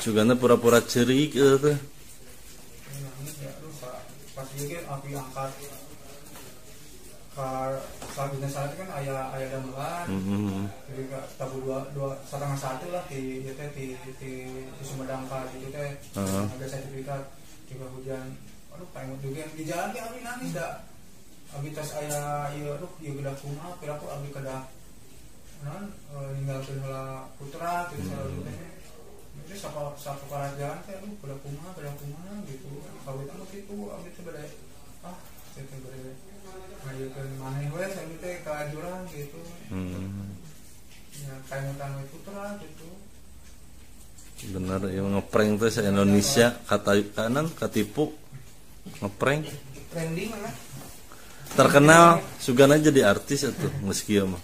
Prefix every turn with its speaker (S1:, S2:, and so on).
S1: Sugana pura-pura ceurik ieu teh.
S2: Nangis ya, aduh, Pak. Pas ieu ge api angkat ka saat saat kan aya aya damelan. Jadi ka tabuh dua dua setengah satu lah di ieu teh di Sumedang ka gitu teh. Ada sertifikat juga hujan, aduh, pengen juga di jalan ge abi nangis da abi tos aya ieu, aduh, ieu gedah kumaha, piraku abi kedah naon, ninggalkeun heula putra gitu selalu teh. Itu sapa sapa jalan teh, aduh, kedah kumaha, kedah kumaha gitu. Kawit anu kitu abi teh bade, ah, saya teh bade ngayekeun maneh we abi teh ka jurang gitu. Ya kaemutan we putra gitu.
S1: Bener ya, ngeprank teh se Indonesia kata kanan katipu ngeprank.
S3: Trending mana?
S1: Terkenal sugana jadi artis atuh geus kieu mah.